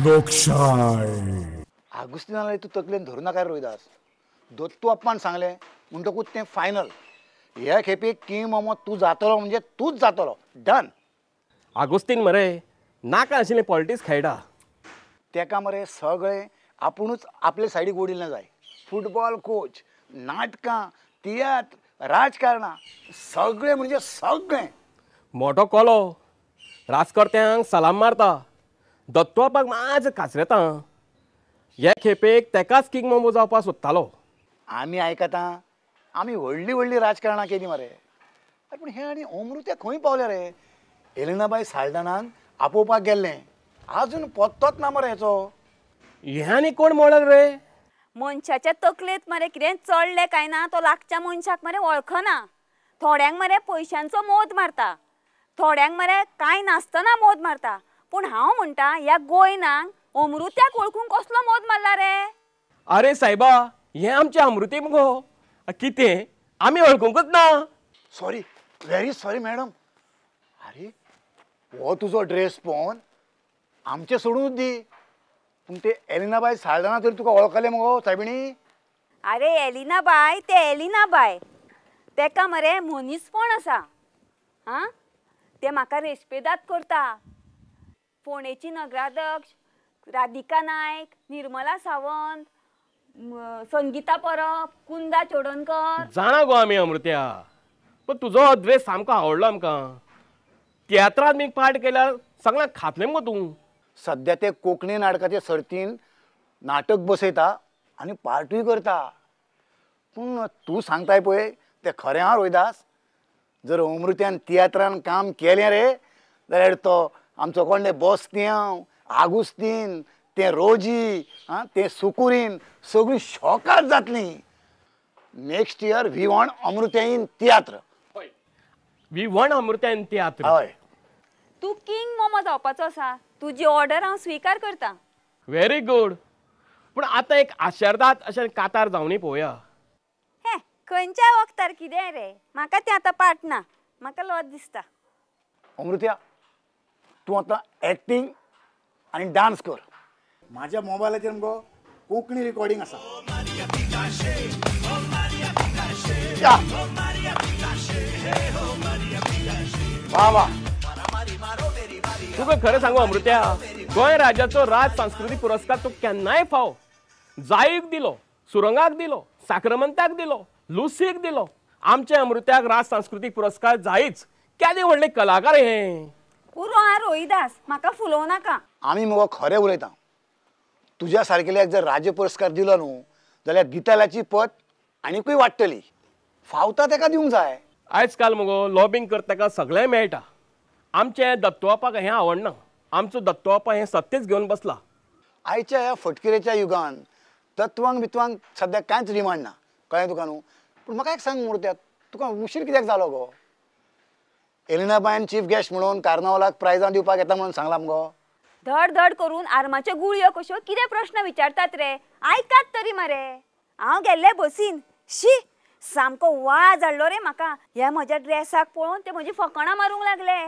लोकशाय. आगुस्तिनाला तूं तकलेन धरू नाका रोहिदास. दत्तू अप्पान सांगलें म्हणटकूच तें फायनल. ह्या खेपे किंग मोमो तूं जातलो म्हणजे तूंच जातलो. डन. आगुस्तीन मरे नाका आशिल्लें पॉलिटिक्स खेळटा. तेका मरे सगळें आपुणूच आपले सायडीक ओडिल्लें जाय. फुटबॉल कोच, नाटकां, तियात्र, राजकारणां, सगळें म्हणजे सगळें. मोठो कोलो राजकर्त्यांक सलाम मारता, दत्तू माज काचरेता. हे खेपेक तेकाच किंग मोमो जावपाक सोदतालो. आमी आयकता, आमी व्हडली व्हडली राजकारणां केली मरे. पूण हे आनी अमृत्या खंय पावले रे? एलिनाबाय साल्दानान आपोवपाक गेल्लें, आजून पत्तोच ना मरे हेचो. हे आनी कोण मोडल रे? मनशाच्या तकलेंत मरे कितें चडलें काय ना, तो लागच्या मनशाक मरे वळखना. थोड्यांक मरे पयशांचो मोद मारता, थोड्यांक मरे कांय नासतना मोद मारता. पूण हांव म्हणटा ह्या गोंयनाक अमृत्याक वळखूंक कसलो मोद मारला रे? अरे सायबा, हें आमचें अमृती मुगो. कितें आमी वळखूंकच ना? Sorry, very sorry madam. अरे हो तुजो ड्रेस पळोवन आमचें सोडूनच दी, पूण ते एलिनाबाय साल्दाना तरी तुका वळखलें मुगो सायबिणी. अरे एलिनाबाय ते एलिनाबाय, तेका मरे मनीसपण आसा. आं, ते म्हाका रेस्पेदाद करता. फोंडेची नगराध्यक्ष राधिका नायक, निर्मला सावंत, संगीता परब, कुंदा चोडणकर. जाणा गो आमी अमृत्या, पण तुजो ड्रेस सामको आवडलो आमकां. तियात्रांत मी पार्ट केल्यार सगळ्यांक खातलें मुगो तूं. सद्या ते कोंकणी नाटकाचे सर्तीन नाटक बसयता आनी पार्टूय करता. पूण तूं सांगताय पळय तें खरें आहा रोहिदास. जर अमृत्यान तियात्रान काम केलें रे जाल्यार तो आमचो कोण ते बोस्त्यांव, आगुस्तीन, तें रोजी, आं तें सुकुरीन, सगळीं शॉकात जातलीं. Next year we want Amrutya in tiatr. We want Amrutya in tiatr. हय. तूं किंग मोमो जावपाचो आसा, तुजी ऑर्डर हांव स्विकार करता. Very good. पूण आतां एक आशेर्दाद अशें कातार जावनी पळोवया. हे खंयच्याय वखदार कितें रे, म्हाका तें आतां पाट ना, म्हाका लज दिसता. अमृत्या तूं आतां एक्टींग आनी डान्स कर. म्हाज्या मोबायलाचेर मुगो कोंकणी रिकॉर्डिंग आसा. वा वा. तुका खरें सांगू अमृत्या, गोंय राज्याचो राज सांस्कृतीक पुरस्कार तूं केन्नाय फाव. जायूक दिलो, सुरंगाक दिलो, साक्रमंताक दिलो, लुसीक दिलो. आमच्या अमृत्याक राज सांस्कृतीक पुरस्कार जायच. केदे व्हडले कलाकार हे. पुरो आं रोहिदास, म्हाका फुलोवं नाका. आमी मुगो खरें उलयता. तुज्या सारकेल्याक जर राज्य पुरस्कार दिलो न्हू जाल्यार दितल्याची पत आनीकूय वाडटली. फावता तेका दिवंक जाय. आयज काल मुगो लॉबिंग करता तेका सगळें मेळटा. आमचें दत्तू हें आवडना. आमचो दत्तू हें सत्तेच घेवन बसला. आयच्या ह्या फटकिरेच्या युगान तत्वांक बित्वांक सद्याक कांयच डिमांड ना, कळ्ळें तुका न्हू? पूण म्हाका एक सांग मुर्त्या, तुका उशीर कित्याक जालो गो? एलिनाबायन चीफ गेस्ट म्हणून कार्नावालाक प्रायजां दिवपाक येता म्हणून सांगलां मुगो. धड धड करून आर्माच्यो गुळयो कश्यो कितें प्रश्न विचारतात रे, आयकात तरी मरे. हांव गेल्ले बसीन, शी सामको वाज हाडलो रे म्हाका. ह्या म्हज्या ड्रेसाक पळोवन ते म्हजी फकाणां मारूंक लागले.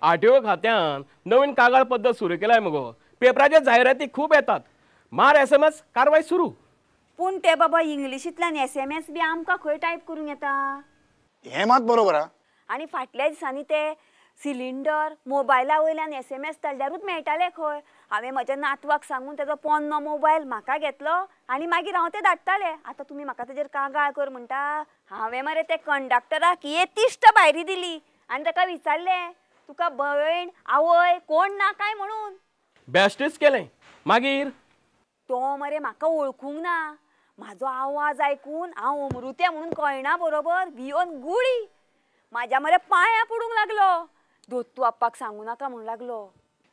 आरटीओ खात्यान नवीन कागाळ पद्दत सुरू केलाय मुगो. पेपराच्या जायराती खूब येतात. मार SMS, कारवाय सुरू. पूण ते बाबा इंग्लिशींतल्यान SMS बी आमकां खंय टायप करूंक येता? हें मात बरोबर आहा. आनी फाटल्या दिसांनी ते सिलिंडर मोबायला वयल्यान SMS धाडल्यारूच मेळटाले खंय. हांवें म्हज्या नातवाक सांगून तेजो पोन्नो मोबायल म्हाका घेतलो आनी मागीर हांव ते धाडटालें. आतां तुमी म्हाका तेजेर कागाळ कर म्हणटा? हांवें मरे ते कंडक्टराक येतिश्ट भायरी दिली आनी ताका विचारलें, तुका भयण आवय कोण ना काय म्हणून. बेश्टेच केलें. मागीर तो मरे म्हाका वळखूंक ना. म्हाजो आवाज आयकून हांव अमृत्या म्हणून कळना बरोबर भियोन गुळी म्हाज्या मरे पांयां पडूंक लागलो. दत्तू आप्पाक सांगू नाका म्हणून लागलो.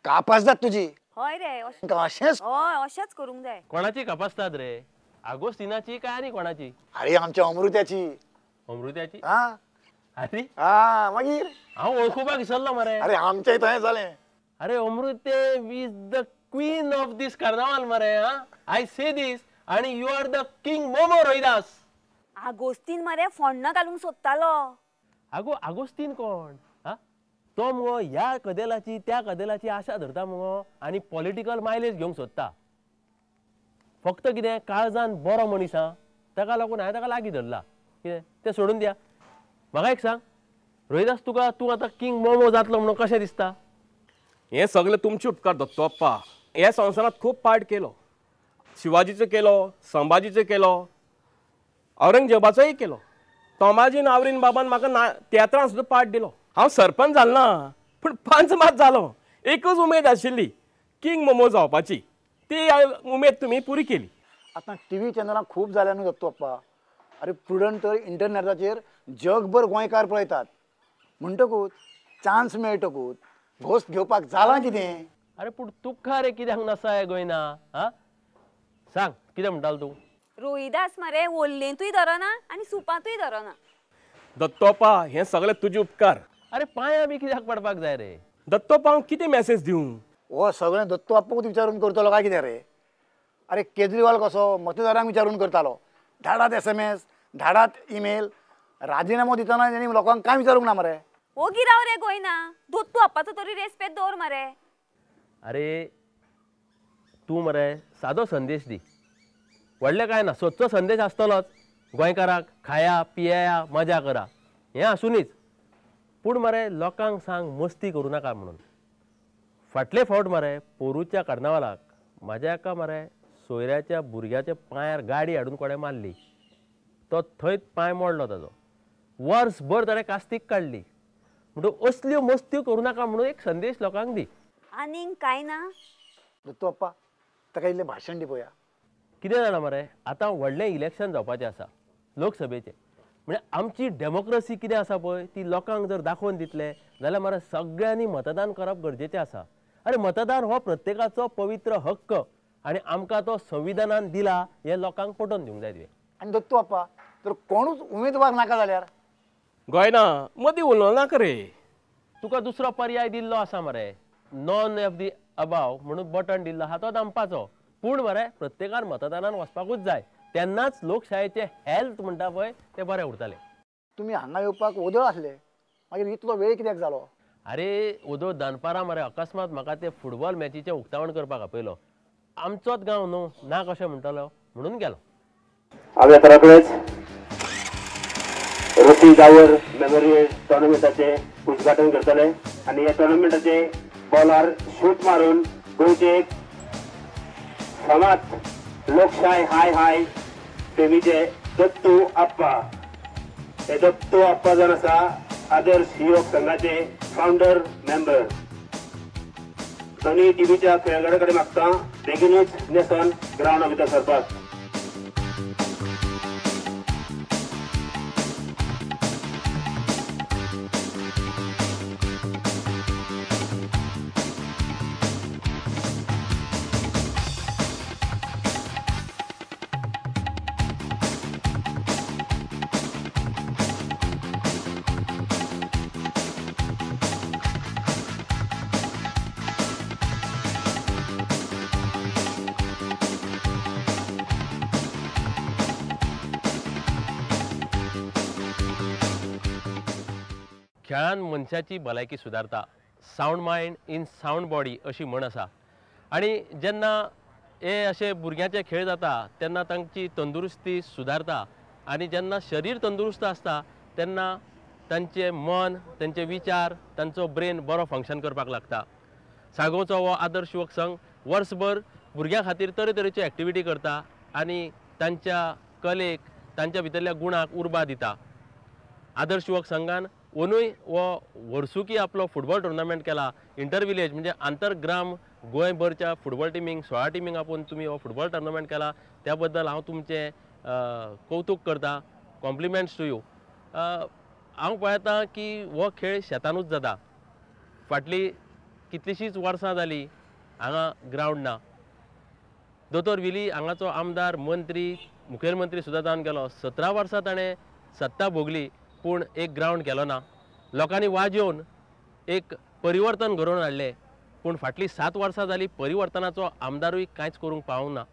कापासदाद तुजी. हय रे, अशेंच. हय अशेंच करूंक जाय. कोणाची कापासदाद रे? आगोस्तिनाची काय आनी कोणाची? अरे आमच्या अमृत्याची. अमृत्याची? हा. अरे हा मागीर हांव वळखुपाक विसरलो मरे. अरे आमच्या थंय जालें. अरे Amrutya is the queen of this carnival मरे. हा, I say दीस. आनी you are the king Momo Rohidas. Agostin मरे फोण्णां घालूंक सोदतालो. आगो आगोस्तीन कोण? हा, तो मुगो ह्या कदेलाची त्या कदेलाची आशा धरता मुगो आनी पॉलिटिकल मायलेज घेवंक सोदता. फक्त कितें काळजान बरो मनीस आहा, ताका लागून हांवें ताका लागीं धरला. कितें तें सोडून दिया. म्हाका एक सांग रोहिदास, तुका तूं आतां किंग मोमो जातलो म्हणून कशें दिसता? हें सगळें तुमचे उपकार दत्तू अप्पा. ह्या संवसारांत खूब पार्ट केलो, शिवाजीचो केलो, संभाजीचो केलो, औरंगजेबाचोय केलो. तोमाजीन आवरीन बाबान म्हाका ना तियात्रान सुद्दां पार्ट दिलो. हांव सरपंच जालो ना पूण पंच मात जालो. एकूच उमेद आशिल्ली किंग मोमो जावपाची, ती उमेद तुमी पुरी केली. आतां टीव्ही चॅनलां खूब जाल्या न्हू दत्तू अप्पा. अरे प्रुडंट तर इंटरनॅटाचेर जगभर गोंयकार पळयतात, म्हणटकूच चान्स मेळटकूच घोस्त घेवपाक जालां कितें? अरे पूण तुका रे कित्याक नसाय गोयना? आं सांग कितें म्हणटालो तूं? रोहिदास मरे वोल्लेंतूय धरना आनी सुपांतूय धरना. दत्तोप्पा हें सगळें तुजे उपकार. अरे पांयां बी कित्याक पडपाक जाय रे? दत्तोप्पा हांव कितें मॅसेज दिवं? हो सगळें दत्तू अप्पाकूच विचारून करतलो काय कितें रे? अरे केजरीवाल कसो मतदारांक विचारून करतालो, धाडात SMS, धाडात ईमेल. राजिनामो दितना तेणी लोकांक कांय विचारूंक ना मरे. ओगी राव रे गोयना, दत्तू अप्पाचो तरी रेस्पेद दवर मरे. अरे तूं मरे सादो संदेश दी, व्हडलें कांय ना, सदचो संदेश आसतलोच गोंयकाराक, खाया पिया मजा करा हें आसुनीच. पूण मरे लोकांक सांग मस्ती करूं नाका म्हणून. फाटले फावट मरे पोरूच्या कार्नावालाक म्हाज्या एका मरे सोयऱ्याच्या भुरग्याच्या पांयार गाडी हाडून कोणें मारली, तो थंयच पांय मोडलो ताजो. वर्सभर ताणें कास्तीक काडली. म्हणटकच असल्यो मस्त्यो करूं नाका म्हणून एक संदेश लोकांक दी. आनीक कांय ना दत्तू अप्पा, ताका इल्लें भाशण दी पळोवया. कितें जाणा मरे, आतां व्हडलें इलेक्शन जावपाचें आसा लोकसभेचें. म्हणजे आमची डेमोक्रसी कितें आसा पळय ती लोकांक जर दाखोवन दितले जाल्यार मरे सगळ्यांनी मतदान करप गरजेचें आसा. अरे मतदान हो प्रत्येकाचो पवित्र हक्क आनी आमकां तो संविधानान दिला हें लोकांक पटोवन दिवंक जाय तुवें. आनी दत्तू अप्पा तर कोणूच उमेदवार नाका जाल्यार? गोयना मदीं उलोवं नाका रे. तुका दुसरो पर्याय दिल्लो आसा मरे, नॉन ऑफ the अबाव म्हणून बटन दिल्लो आहा तो दामपाचो. पूण मरे प्रत्येकान मतदानान वचपाकूच जाय, तेन्नाच लोकशायेचें हेल्थ म्हणटा पळय तें बरें उरतलें. तुमी हांगा येवपाक ओदळ आसले, मागीर इतलो वेळ कित्याक जालो? अरे ओदोळ दनपारां मरे अकस्मात म्हाका ते फुटबॉल मॅचीचें उक्तावण करपाक आपयलो. आमचोच गांव न्हू, ना कशें म्हणटलो म्हणून गेलो. हांवें रोखडेच रफी गावर मेमोरियल टुर्नामेंटाचें उद्घाटन करतले आनी ह्या टुर्नामेंटाचे बॉलार शूट मारून गोंयचे एक फामाद लोकशाय हाय हाय टिमीचे दत्तू अप्पा, हे दत्तू अप्पा जावन आसा आदर्श युवक संघाचे फावंडर मेंबर. दोनूय टिमीच्या खेळगड्या कडेन मागता बेगीनूच न्हेसोन ग्रावंडा भितर सरपाक. खेळान मनशाची भलायकी सुदारता. Sound mind in sound body अशी म्हण आसा. आनी जेन्ना हे अशे भुरग्यांचे खेळ जाता तेन्ना तांची तंदुरुस्ती सुदारता आनी जेन्ना शरीर तंदुरुस्त आसता तेन्ना तांचें मन, तांचे विचार, तांचो ब्रेन बरो फंक्शन करपाक लागता. सागोवचो हो आदर्श युवक संघ वर्सभर भुरग्यां खातीर तरेतरेच्यो एक्टिविटी करता आनी तांच्या कलेक, तांच्या भितरल्या गुणाक उर्बा दिता. आदर्श युवक संघान ओनूय हो वर्सुकी आपलो फुटबॉल टुर्नामेंट केला. इंटर विलेज म्हणजे आंतरग्राम गोंयभरच्या फुटबॉल टिमींक, 16 टिमींक आपोवन तुमी हो फुटबॉल टुर्नामेंट केला, त्या बद्दल हांव तुमचें कौतूक करता. Compliments to you. हांव पळयतां की हो खेळ शेतानूच जाता. फाटलीं कितलींशींच वर्सां जालीं हांगा ग्रावंड ना. दोतोर विली हांगाचो आमदार, मंत्री, मुखेलमंत्री सुद्दां जावन गेलो. 17 वर्सां ताणें सत्ता भोगली पूण एक ग्रावंड केलो ना. लोकांनी वाजेवन एक परिवर्तन घडोवन हाडलें पूण फाटलीं 7 वर्सां जालीं परिवर्तनाचो आमदारूय कांयच करूंक पावूंक ना.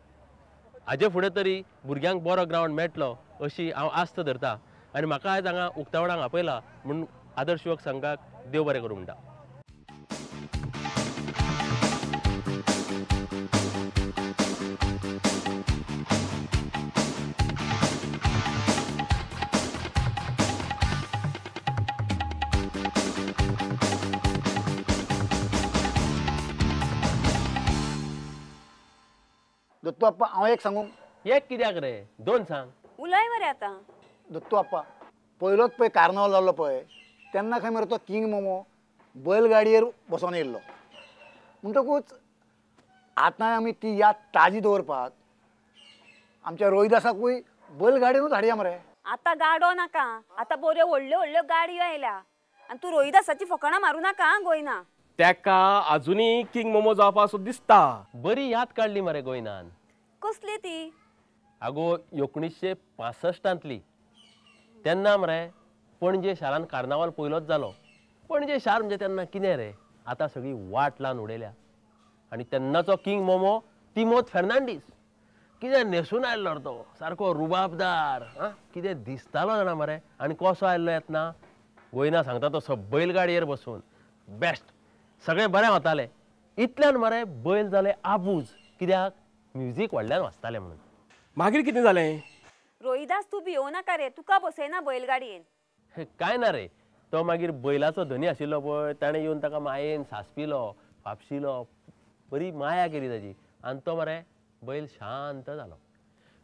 हाजे फुडें तरी भुरग्यांक बरो ग्रावंड मेळटलो अशी हांव आस्त धरता आनी म्हाका आयज हांगा उक्तावणाक आपयला म्हूण आदर्श युवक संघाक देव बरें करूं म्हणटा. दत्तू आप्पा हांव एक सांगू? एक कित्याक रे, दोन सांग. उलय मरे आतां. दत्तू आप्पा पयलोच पळय कार्नावाल जाल्लो पळय तेन्ना खंय मरे तो किंग मोमो बैलगाडयेर बसोन येयल्लो. म्हणटकूच आतां आमी ती याद ताजी दवरपाक आमच्या रोहिदासाकूय बैलगाडयेनूच हाडया मरे. आतां गाडो नाका, आतां बऱ्यो व्हडल्यो व्हडल्यो गाडयो आयल्या आनी तूं रोहिदासाची फकाणां मारूं नाका गोयना. तेका अजुनूय किंग मोमो जावपा असो दिसता. बरी याद काडली मरे गोयनान. कसली ती? आगो 1965तांतली. तेन्ना मरे पणजे शारान कार्नावाल पयलोच जालो. पणजे शार म्हणजे तेन्ना कितें रे, आतां सगळी वाट लावन उडयल्या. आनी तेन्नाचो किंग मोमो तिमोत फेर्नांडीस कितें न्हेसून आयल्लो तो, सारको रुबाबदार. आं कितें दिसतालो जाणा मरे. आनी कसो आयल्लो येतना गोयना सांगता तसो बैलगाडयेर बसून. बेस्ट, सगळें बरें वतालें. इतल्यान मरे बैल जाले आबूज, कित्याक म्युजीक व्हडल्यान वाजतालें म्हणून. मागीर कितें जालें? रोहिदास तूं भियोव नाका रे, तुका बसयना बैलगाडयेन. कांय ना रे, तो मागीर बैलाचो धनी आशिल्लो पळय, ताणें येवन ताका मायेन सांसपिलो, फापशिलो, बरी माया केली ताजी आनी तो मरे बैल शांत जालो.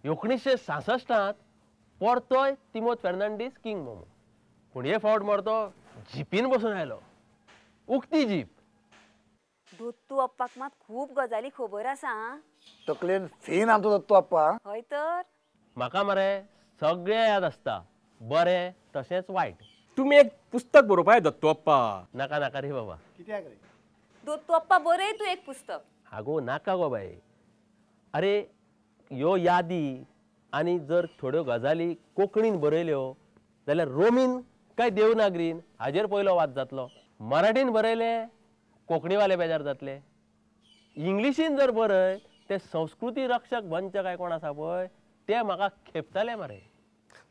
1966 परतोय तिमोत फेर्नांडीस किंग मोमो, पूण हे फावट मरे तो जिपीन बसून आयलो, उक्ती जीप. दत्तू अप्पाक मात खूब गजाली खबर आसा. तकलेन फेन आमचो दत्तू अप्पा. हय तर. म्हाका मरे सगळें याद आसता, बरें तशेंच वायट. तुमी एक पुस्तक बरोवपाय दत्तू अप्पा. नाका नाका रे बाबा. कित्याक रे दत्तू अप्पा, बरय तूं एक पुस्तक. आगो नाका गो बाये. अरे ह्यो यादी आनी जर थोड्यो गजाली कोंकणीन बरयल्यो जाल्यार रोमीन काय देवनागरीन हाजेर पयलो वाद जातलो. मराठीन बरयले कोंकणीवाले बेजार जातले. इंग्लिशीन जर बरय ते संस्कृती रक्षक मंच काय कोण आसा पळय ते म्हाका खेपताले मरे.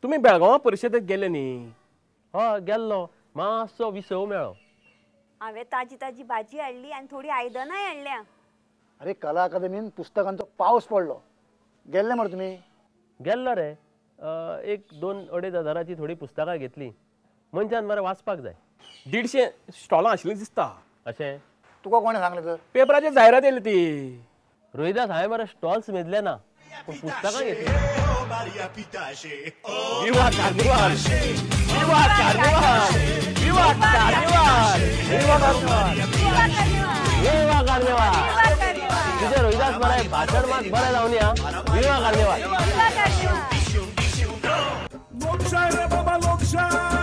तुमी बेळगांवां परिशदेक गेले न्ही? हय गेल्लो, मातसो विसव मेळ्ळो. हांवें ताजी ताजी भाजी हाडली आनी थोडी आयदनांय हाडल्या. अरे कला अकादमीन पुस्तकांचो पावस पडलो, गेल्ले मरे तुमी? गेल्लो रे, एक 2-2.5 हजाराची थोडी पुस्तकां घेतली. मनशान मरे वाचपाक जाय. 150 स्टॉलां आशिल्लीं दिसता. अशें तुका कोणें सांगलें तर? पेपराचेर जायरात येयली ती. रोहिदास हांवें मरे स्टॉल्स मेजले ना, पूण पुस्तकां घेतली. विवा कार्निवाल, विवा कार्निवाल, विवा कार्निवाल, विवा कार्निवाल, विवा कार्निवाल. तुझे रोहिदास मरे भाशण मात बरें जावन या. विवा कार्निवाल. लोकशाय रे बाबा लोकशाय.